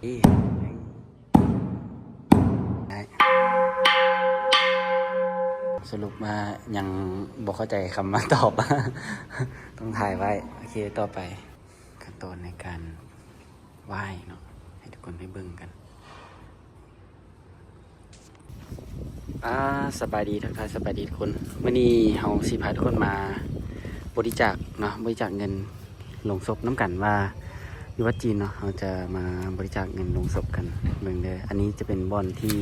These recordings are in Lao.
ເອີ ໄດ້ ສະຫຼຸບວ່າຍັງບໍ່ເຂົ້າໃຈຄຳວ່າຕອບ ຕ້ອງຖ່າຍໄວ້. ໂອເຄ ຕໍ່ໄປ ຂັ້ນຕອນໃນການ ວາຍເນາະ ໃຫ້ທຸກຄົນໄດ້ເບິ່ງກັນ. ອ່າ ສະບາຍດີ ທັກທາຍສະບາຍດີທຸກຄົນ. ມື້ນີ້ເຮົາຊິພາທຸກຄົນມາບໍລິຈາກເນາະ ບໍລິຈາກເງິນໂລງສົບນຳກັນ ວ່າຢູ່ວັດຈີນເນາະ ເຮົາຈະມາບໍລິຈາກເງິນໂລງສົບກັນ. ເບິ່ງເດີ ອັນນີ້ຈະເປັນບ່ອນທີ່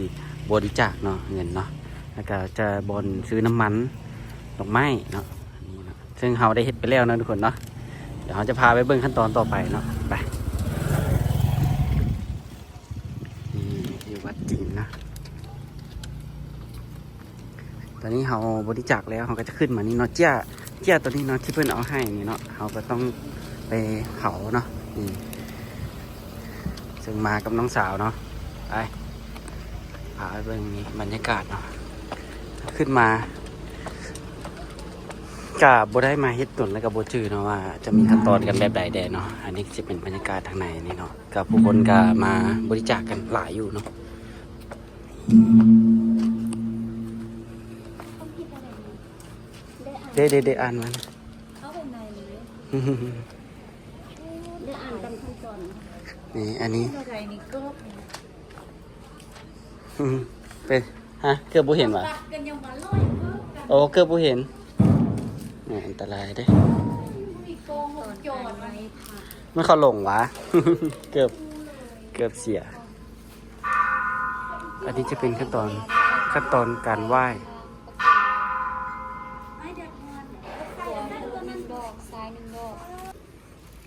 ບໍລິຈາກເນາະ ເງິນເນາະ ແລ້ວກະຈະບ່ອນຊື້ນ້ຳມັນ ດອກໄມ້ເນາະ ອັນນີ້ເນາະ ເຊິ່ງເຮົາໄດ້ເຮັດໄປແລ້ວເນາະທຸກຄົນເນາະ. ດຽວເຮົາຈະພາໄປເບິ່ງຂັ້ນຕອນຕໍ່ໄປເນາະ ໄປ. ນີ້ຢູ່ວັດຈີນເນາະ ຕອນນີ້ເຮົາບໍລິຈາກແລ້ວ ເຮົາກໍຈະຂຶ້ນມານີ້ເນາະ ເຈ້ຍ ເຈ້ຍໂຕນີ້ເນາະ ທີ່ເພິ່ນເອົາໃຫ້ນີ້ເນາະ ເຮົາກໍຕ້ອງໄປເຜົາເນາະ. ນີ້ ເຊິ່ງມາກັບນ້ອງສາວເນາະ ໄປ ພາໄປເບິ່ງນີ້ບັນຍາກາດເນາະ ຂຶ້ນມາ ກະບໍ່ໄດ້ມາເຮັດດົນ ແລ້ວກະບໍ່ຈື່ເນາະວ່າຈະມີຂັ້ນຕອນກັນແບບໃດແດ່ເນາະ. ອັນນີ້ຊິເປັນບັນຍາກາດທາງໃນນີ້ເນາະ ກະຜູ້ຄົນກະມາບໍລິຈາກກັນຫຼາຍຢູ່ເນາະ. ເດ້ ເດ້ ເດ້ ອ່ານມັນ ເຂົ້າໄປໃນເລີຍ ໄດ້ອ່ານຕາມຂັ້ນຕອນ. ນີ້ ອັນນີ້ ເປັນ ຮະ ເກືອບບໍ່ເຫັນຫວາ? ໂອ້ ເກືອບບໍ່ເຫັນ. ນີ້ ອັນຕະລາຍເດ້ ມັນເຂົ້າຫຼົງຫວາ? ເກືອບ ເກືອບເສຍ. ອັນນີ້ຈະເປັນຂັ້ນຕອນ ຂັ້ນຕອນການໄຫວ້.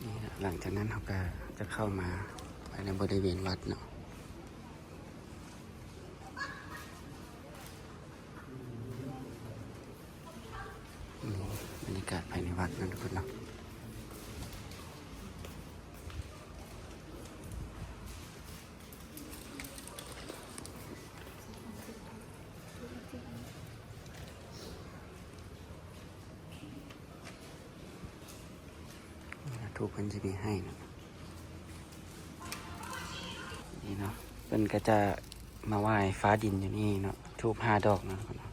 ນີ້ນະ ຫຼັງຈາກນັ້ນເຮົາກະຈະເຂົ້າມາພາຍໃນບໍລິເວນວັດເນາະ. ນີ້ບັນຍາກາດພາຍໃນວັດເນາະທຸກຄົນເນາະ. ທູບເພິ່ນຊິມີໃຫ້ເນາະ ນີ້ເນາະ ເພິ່ນກໍຈະມາໄຫວ້ຟ້າດິນຢູ່ນີ້ເນາະ ທູບຫ້າດອກເນາະ ນີ້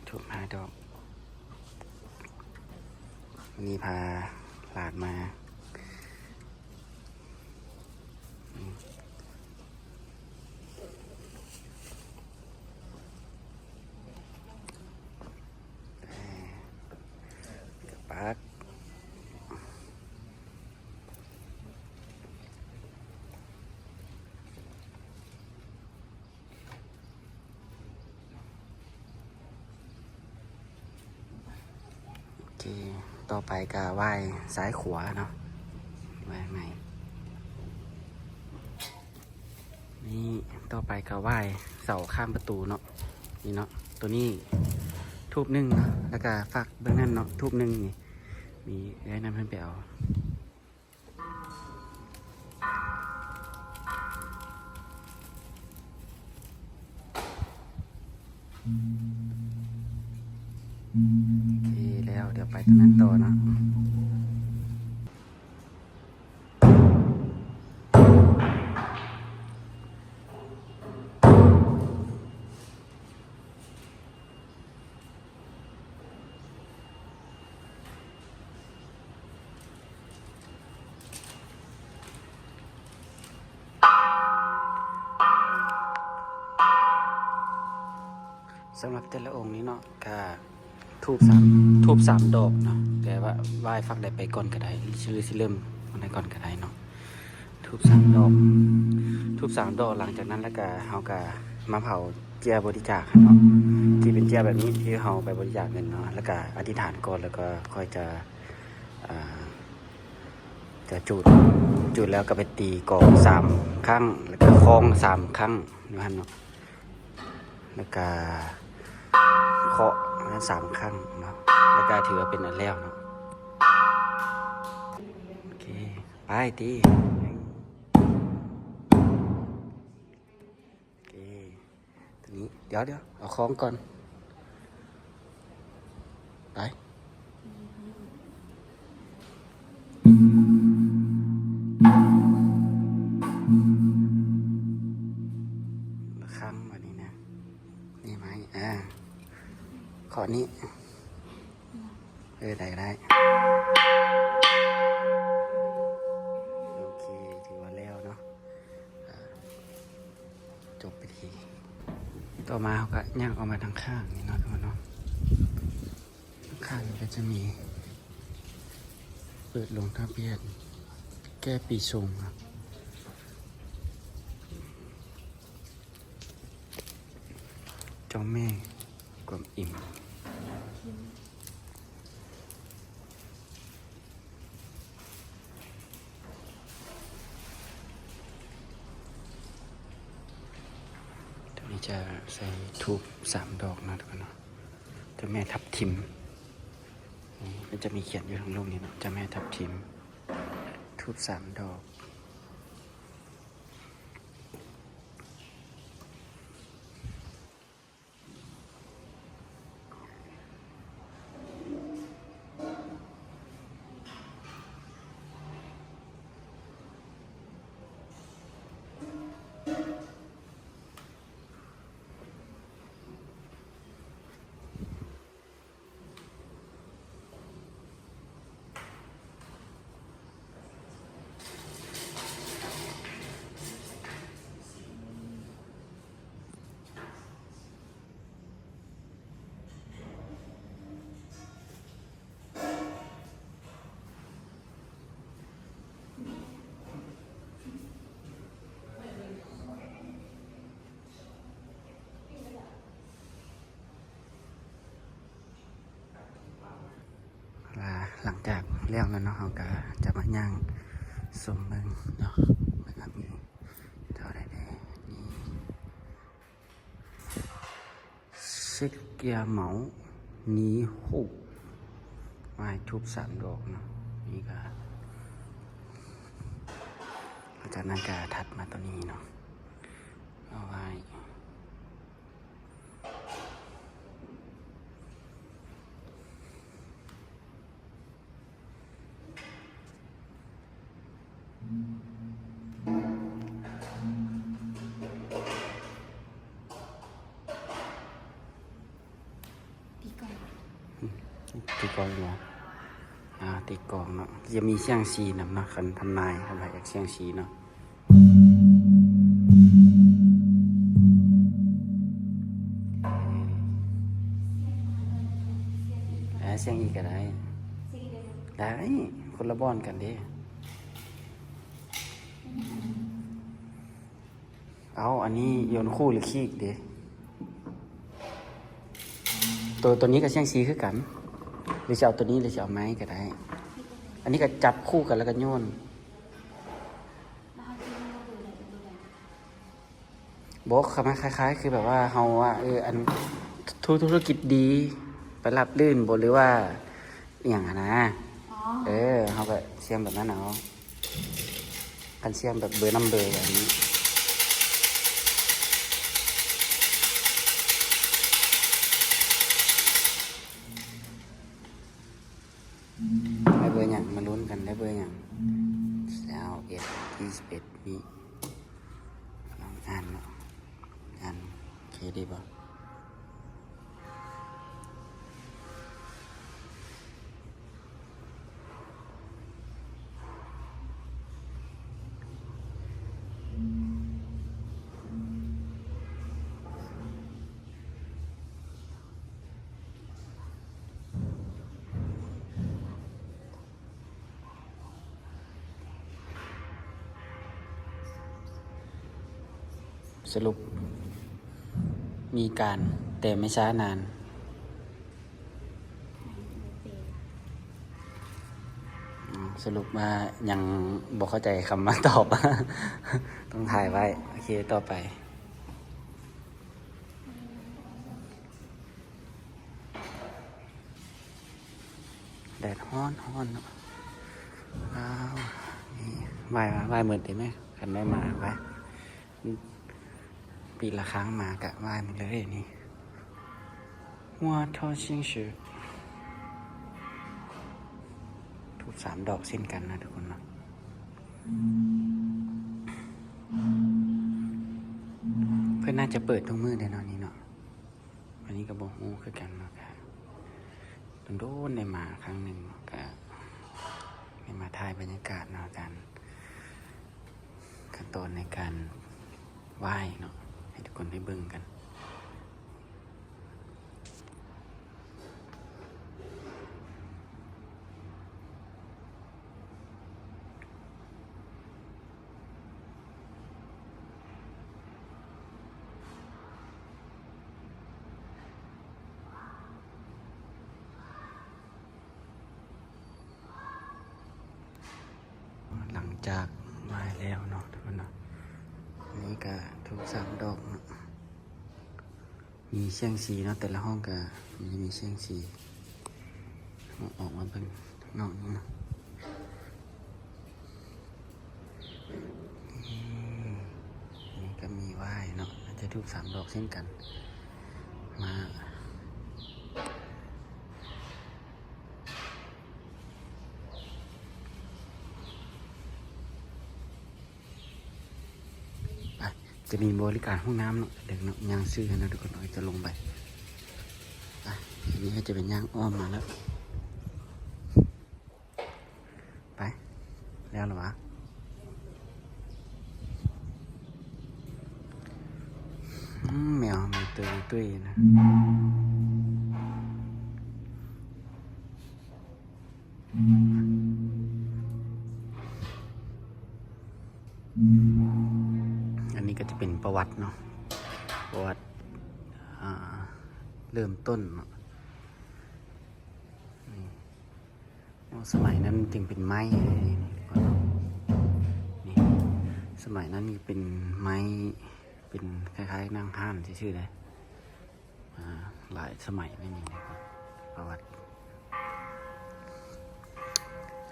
ທູບຫ້າດອກ. ວັນນີ້ພາຫຼານມາ ເອີ ກະປັກ. ໂອເຄ ຕໍ່ໄປກະໄຫວ້ຊ້າຍຂວາເນາະ ໄຫວ້ໃໝ່. ນີ້ ຕໍ່ໄປກະໄຫວ້ເສົາຂ້າງປະຕູເນາະ ນີ້ເນາະ ໂຕນີ້ທູບໜຶ່ງເນາະ ແລ້ວກະຝາກເບື້ອງນັ້ນເນາະ ທູບໜຶ່ງນີ້ ມີເອື້ອຍນຳເພິ່ນໄປເອົາ. ໂອເຄແລ້ວ ດຽວໄປຕົວນັ້ນຕໍ່ເນາະ. ສຳລັບແຕ່ລະອົງນີ້ເນາະ ກະທູບສາມ ທູບສາມດອກເນາະ ແຕ່ວ່າໄຫວ້ຟາກໃດໄປກ່ອນກະໄດ້ ຫຼືຊິເລີ່ມອັນໃດກ່ອນກະໄດ້ເນາະ. ທູບສາມດອກ ທູບສາມດອກ ຫຼັງຈາກນັ້ນແລ້ວກະເຮົາກະມາເຜົາເຈ້ຍບໍລິຈາກເນາະ ທີ່ເປັນເຈ້ຍແບບນີ້ ທີ່ເຮົາໄປບໍລິຈາກເງິນເນາະ ແລ້ວກະອະທິຖານກ່ອນ ແລ້ວກໍຄ່ອຍຈະ ອ່າ ຈະຈູດ ຈູດແລ້ວກໍໄປຕີກອງສາມຄັ້ງ ແລ້ວກໍຄ້ອງສາມຄັ້ງຢູ່ຫັ້ນເນາະ ແລ້ວກະເຄາະສາມຄັ້ງເນາະ ແລ້ວກະຖືວ່າເປັນອັນແລ້ວເນາະ. ໂອເຄ ໄປຕີ ໂອເຄ ຕົວນີ້ ດຽວໆ ເອົາຄ້ອງກ່ອນ ໄປ. ໂອ ໄມ້ ອ່າ ເຄາະນີ້ ເອີ ໄດ້ ໄດ້ ໂອເຄ ຖືວ່າແລ້ວເນາະ ອ່າ ຈົບພິທີ. ຕໍ່ມາເຮົາກໍຍ່າງອອກມາທາງຂ້າງນີ້ເນາະ ທຸກຄົນເນາະ. ທາງຂ້າງນີ້ກໍຈະມີ ເປີດລົງທະບຽນແກ້ປີຊົງເນາະ. ເຈົ້າແມ່ກວນອິມ ໂຕນີ້ຈະໃສ່ທູບສາມດອກເນາະ ທຸກຄົນເນາະ. ເຈົ້າແມ່ທັບທິມ ນີ້ມັນຈະມີຂຽນຢູ່ທາງລຸ່ມນີ້ເນາະ ເຈົ້າແມ່ທັບທິມ ທູບສາມດອກ. ລະ ຫຼັງຈາກແລ້ວແລ້ວເນາະ ເຮົາກະຈະມາຍ່າງຊົມເບິ່ງເນາະ ແລ້ວກະມີເທົ່າໃດແດ່ນີ້ ສິກກຽເມົາ ນີໂຮ ໄມ້ທູບສາມດອກເນາະ. ນີ້ກະ ຫຼັງຈາກນັ້ນກະຖັດມາໂຕນີ້ເນາະ ເອົາໄວ້ ຕີກອງ ຕີກອງເນາະ ອ່າ ຕີກອງເນາະ ຈະມີສ່ຽງຊີນຳເນາະ ຄັນທຳນາຍ ຄັນວ່າຢາກສ່ຽງຊີເນາະ. ເອີ ເອີ ສ່ຽງອີກກໍໄດ້ ໄດ້ ຄົນລະບ່ອນກັນເດ້. ເອົາ ອັນນີ້ໂຍນຄູ່ຫຼືຄີກເດ? ໂຕ ໂຕນີ້ກໍສ່ຽງຊີຄືກັນ ຫຼືຊິເອົາໂຕນີ້ ຫຼືຊິເອົາໄມ້ກໍໄດ້. ອັນນີ້ກໍຈັບຄູ່ກັນແລ້ວກໍໂຍນ. ບໍ່ ຄຳວ່າຄ້າຍໆ ຄືແບບວ່າເຮົາວ່າ ເອີ ອັນ ທຸ ທຸລະກິດດີ ໄປລາບລື່ນບໍ່ ຫຼືວ່າ ອີ່ຫຍັງຫັ້ນນະ. ອໍ ເອີ ເຮົາກໍສ່ຽງແບບນັ້ນເອົາ ຄັນສ່ຽງແບບເບີນຳເບີແບບນີ້ ໄດ້ເບີຫຍັງ ມາລຸ້ນກັນ ໄດ້ເບີຫຍັງ ຊາວເອັດ ຊາວເອັດ ນີ້ ລອງອ່ານເນາະ ອ່ານ ໂອເຄ ດີບໍ່? ສະຫຼຸບ ມີການ ແຕ່ໄມ່ຊ້ານານ. ສະຫຼຸບວ່າຍັງບໍ່ເຂົ້າໃຈຄຳວ່າຕອບ ຕ້ອງຖ່າຍໄວ້. ໂອເຄ ຕໍ່ໄປ. ແດດຮ້ອນໆ ເນາະ. ວ້າວ ນີ້ ໄຫວ້ ໄຫວ້ໝົດເດ້ແມະ ຄັນໄດ້ມາ ໄຫວ້ ປີລະຄັ້ງມາກະໄຫວ້ໝົດເລີຍນີ້. ຫົວທອຊິງຊື່ ທູບສາມດອກເຊັ່ນກັນນະທຸກຄົນເນາະ. ເພິ່ນໜ້າຈະເປີດທຸກມື້ເດ້ເນາະ ນີ້ເນາະ. ນີ້ກໍບໍ່ຮູ້ຄືກັນເນາະ ກະດົນໆໄດ້ມາຄັ້ງໜຶ່ງເນາະ ກະໄດ້ມາຖ່າຍບັນຍາກາດເນາະ ການ ຂັ້ນຕອນໃນການໄຫວ້ເນາະ ໃຫ້ທຸກຄົນໄດ້ເບິ່ງກັນ. ຫຼັງຈາກໄຫວ້ແລ້ວເນາະ ທຸກຄົນເນາະ ນີ້ກະທູບສາມດອກເນາະ ມີແສງສີເນາະ ແຕ່ລະຫ້ອງກະມີ ມີແສງສີ ເອົາອອກມາເບິ່ງຂ້າງນອກນີ້ເນາະ. ນີ້ ນີ້ກະມີໄຫວ້ເນາະ ຈະທູບສາມດອກເຊັ່ນກັນ ມາ ໄປ ຈະມີບໍລິການຫ້ອງນ້ຳເນາະ ເດີນເນາະ ຍ່າງຊື່ຫັ້ນນະທຸກຄົນ ເຮົາຈະລົງໄປ. ໄປ ອັນນີ້ເຮົາຈະໄປຍ່າງອ້ອມມາແລ້ວ. ໄປ ແລ້ວລະຫວາ? ອືມ ແມວ ແມວຕຸ້ຍຕຸ້ຍນະ. ອັນນີ້ກໍຈະເປັນປະຫວັດເນາະ ປະຫວັດ ອ່າ ເລີ່ມຕົ້ນເນາະ ນີ້ ໂອ້ ສະໄໝນັ້ນຈຶ່ງເປັນໄມ້ ນີ້ ນີ້ ນີ້ ສະໄໝນັ້ນເປັນໄມ້ ເປັນຄ້າຍໆນັ່ງຮ້ານຊື່ໆເດ້. ອ່າ ຫຼາຍສະໄໝແມ່ນຫຍັງເດ້ ປະຫວັດ.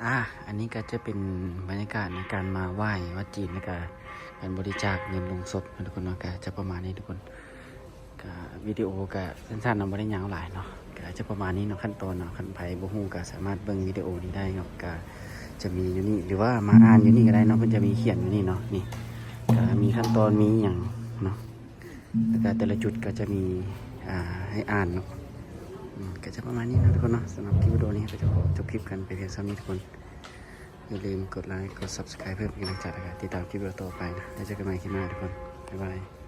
ອ່າ ອັນນີ້ກໍຈະເປັນບັນຍາກາດໃນການມາໄຫວ້ວັດຈີນ ແລ້ວກໍການບໍລິຈາກເງິນລົງສົບເນາະທຸກຄົນເນາະ ກໍຈະປະມານນີ້ທຸກຄົນ. ກໍວິດີໂອກໍສັ້ນໆເນາະ ບໍ່ໄດ້ຍາວຫຼາຍເນາະ ກໍຈະປະມານນີ້ເນາະ ຂັ້ນຕອນເນາະ. ຄັນໃຜບໍ່ຮູ້ກໍສາມາດເບິ່ງວິດີໂອນີ້ໄດ້ເນາະ ກໍຈະມີຢູ່ນີ້ ຫຼືວ່າມາອ່ານຢູ່ນີ້ກໍໄດ້ເນາະ ເພິ່ນຈະມີຂຽນຢູ່ນີ້ເນາະ. ນີ້ ກໍມີຂັ້ນຕອນ ມີຫຍັງເນາະ ແລ້ວກະແຕ່ລະຈຸດກໍຈະມີ ອ່າ ໃຫ້ອ່ານເນາະ. ອືມ ກໍຈະປະມານນີ້ເນາະທຸກຄົນເນາະ. ສຳລັບຄລິບວິດີໂອນີ້ ກໍຈະຂໍຈົບຄລິບກັນໄປພຽງສ່ຳນີ້ທຸກຄົນ. ຢ່າລືມກົດໄລ ກົດ Subscribe ເພື່ອເປັນກຳລັງໃຈ ແລ້ວກໍຕິດຕາມຄລິບວິດີໂອຕໍ່ໄປນະ. ແລ້ວເຈີກັນໃໝ່ຄລິບໜ້າທຸກຄົນ. ບາຍບາຍ.